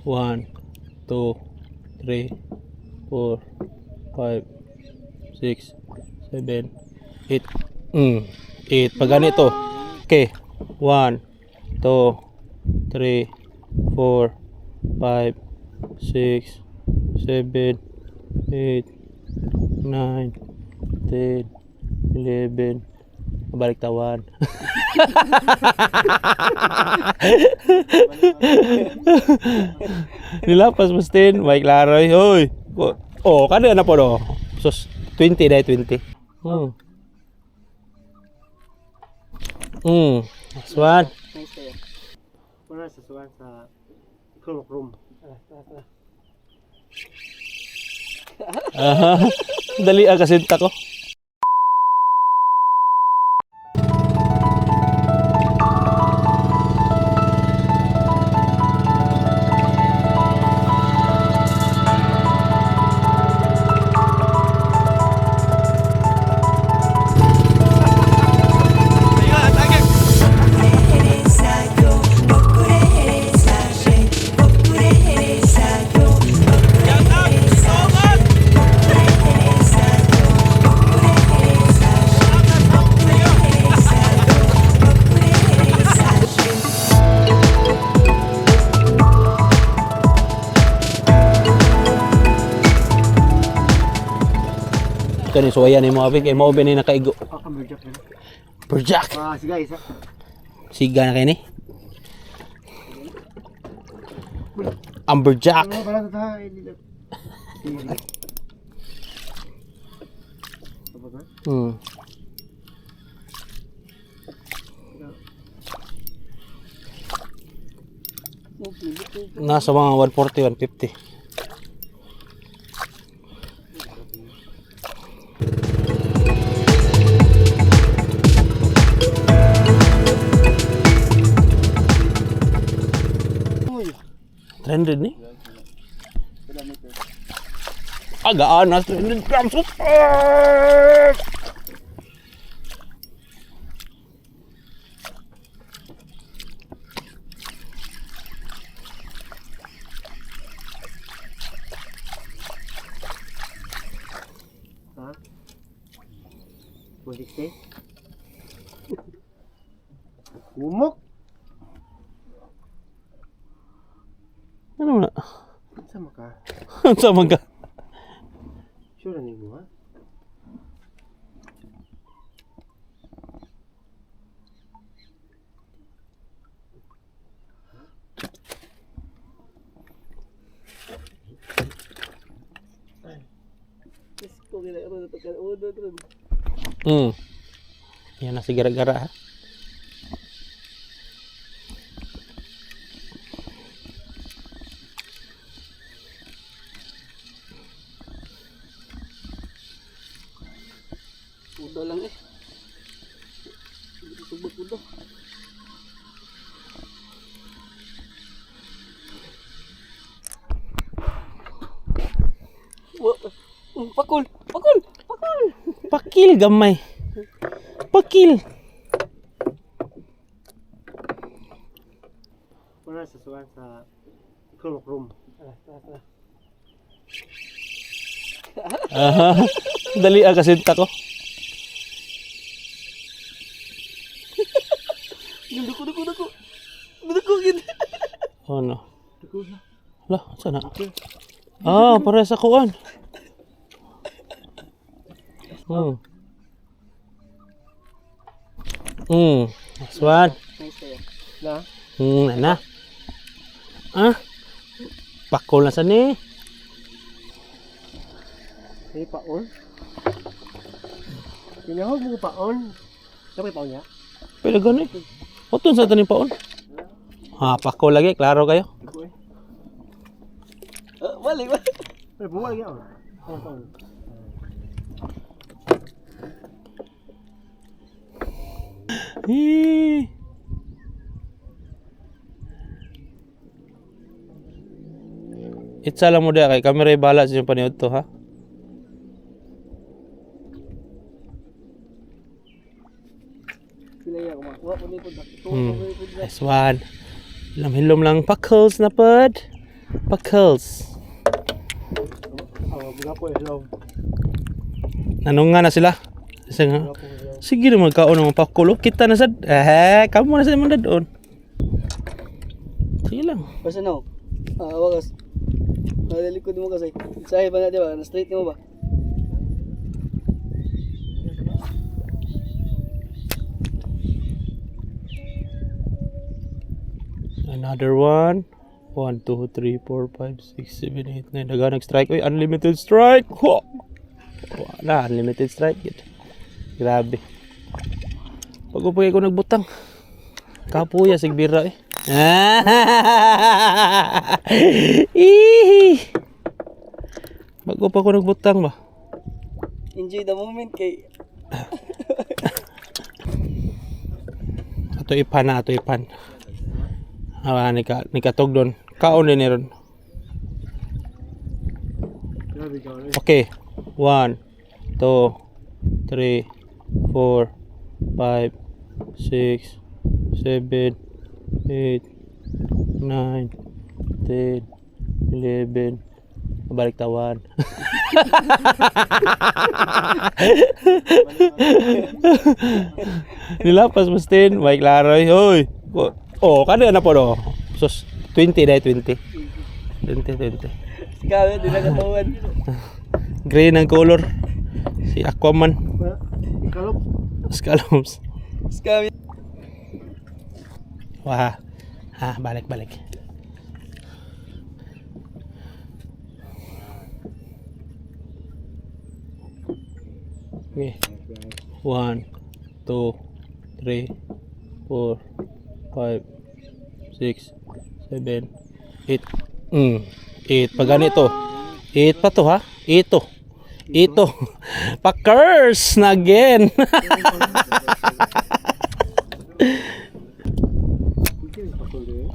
1, 2, 3, 4, 5, 6, 7, 8. 8. Pag ganito. Okay. 1, 2, 3, 4, 5, 6, 7, 8, 9, 10, 11. Balik tawan. Nilapas mas 10. Mike Laroy. Hoy. Oh, kada na po do. Sus, 20 dahil 20. Last one. Nice kayo. Wala sa suwan sa Chrome Chrome. Aha. Dali ang kasinta ko. Kani suwayan ni mo abi kay mao ni nakaigo. Ah, kamberjack na. Berjack. Ah, sige isa. Siga na kay ni. Amberjack. Ano pala sa tayo? Tapos na? Nasa mga 140, 150. Uy. 300 ni? Agaan na 300 grams. Ah! Ha? 160? Umok! Ano na? Sama ka? Sama ka. Sure na mo ha? Diyos ko, kailangan na pagka-uno doon. Yan na si gara-gara ha. Udo lang eh. Hindi ko tubag udo. Pakul! Pakul! Pakul! Pakil gamay. Pakil. Wala sa suwan sa Chrome Chrome. Aha. Dali ang kasinta ko. Duko, duko, duko! Duko, gid! Oh no. Lah, sana? Ah, pare sa kuan. Last one. Nice kayo. Na? Na. Ah. Pakol na sa ni. May paon? Tinahog mo paon? Dapat paon niya? Pero gani. Otun sa taning paon. Ha, pakol lagi, klaro kayo. Duko eh. Ah, balik, balik! Pero buwa lagi ako. Paon paon. Hee. Itsa lang mo dia kay kamera bahala sa inyong paniud to ha. Sila yan, kumakuha ko na ipod. Nice one. Hilom-hilom lang pakles na pod. Pakles. Oh, buga po hello. Nanunga na sila. Isa nga. Sige na magkaon ng pakulo. Kita na sad. Eh, kamo na sa imong dadon. Sige lang. Basta no. Ah, wakas. Nalilikod mo kasi. Sahi ba na di ba? Na straight mo ba? Another one. 1, 2, 3, 4, 5, 6, 7, 8, 9. Daga nag-strike. Uy, unlimited strike! Ho! Wala, unlimited strike. Gid. Grabe. Pag-upay ko nagbutang. Kapuya, sigbira eh. Ihi! Bago pa ko nagbutang ba? Enjoy the moment kay Ato ipan na, ato ipan. Ah, nika, nikatog doon. Kaon din ni ron. Grabe ka. eh. Okay. 1, 2, 3, 4, 5, 6, 7, 8, 9, 10, 11. Balik tawan. Nilapas mas 10. Mike Laroy. Hoy. Oh, kada na po do. Sus, 20 dahil 20. 20, 20. Kaya di na katawan. Green ang color. Si Aquaman. Ikalop. Scallops. Scam. Wah. Ha, balik balik. Okay. 1, 2, 3, 4, 5, 6, 7, 8. 8 pa ganito. 8 pa to ha? 8 to. 8 to. Pa-curse na again. Hindi pa ko eh.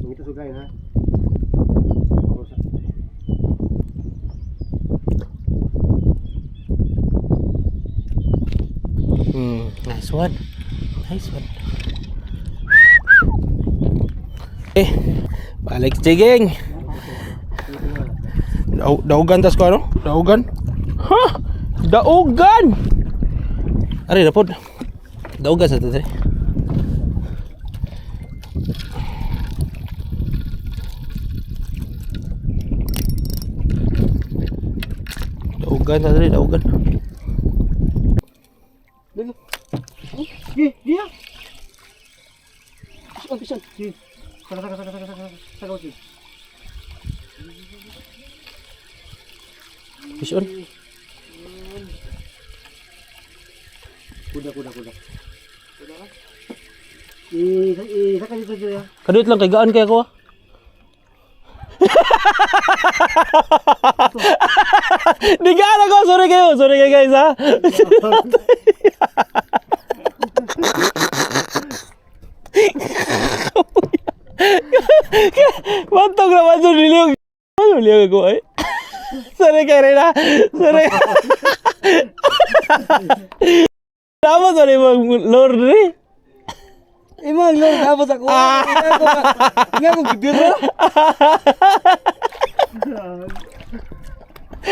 Mangita sugay ha. Ako sa. Nice one. Nice one. Eh, balik jigging. Daugan tas ko ano? Daugan. Ha? Daugan. Ari na pod. Daugan sa to dre. Daugan sa dre, daugan. Dulo. Gi, gi. ah. Pisan, pisan. Gi. Saka saka saka saka saka saka saka. Fish on. Kuda kuda kuda. I i saka dito dito. Kaduit lang kay gaan kay ako. ah. Di gaan ako, sorry kayo, sorry kayo guys ha. Mantog naman sa niliyog. Ano niliyog ako ay? Sorry kay Rena. Sorry. Tama sorry mag Lord ni. Imang lord tapos ako. Nga ko gibira.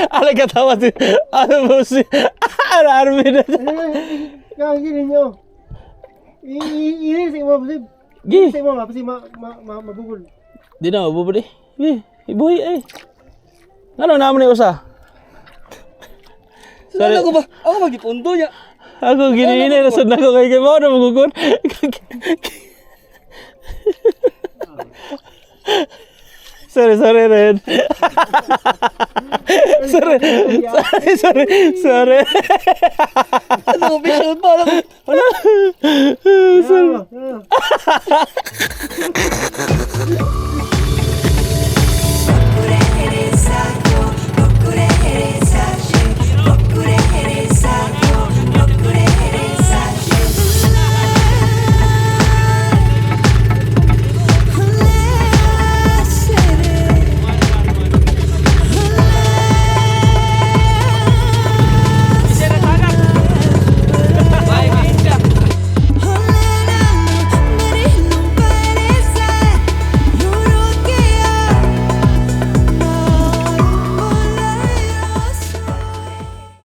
Ala katawa si ano mo si Ano Armin. Kaya gini niyo. I i i sa imo kasi Gi. sa imo kasi ma ma ma mabugol. Di na mabubuli. Gi, ibuhi eh. Ano naman ni usa? Sorry. Ako ba? Ako magipundo niya. Ako ginihinay na sad nako kay kay mao na magukon. Sorry, sorry, Red. Sorry, sorry, sorry, sorry. Ano official pa? Ano? Sorry. Ah, ah.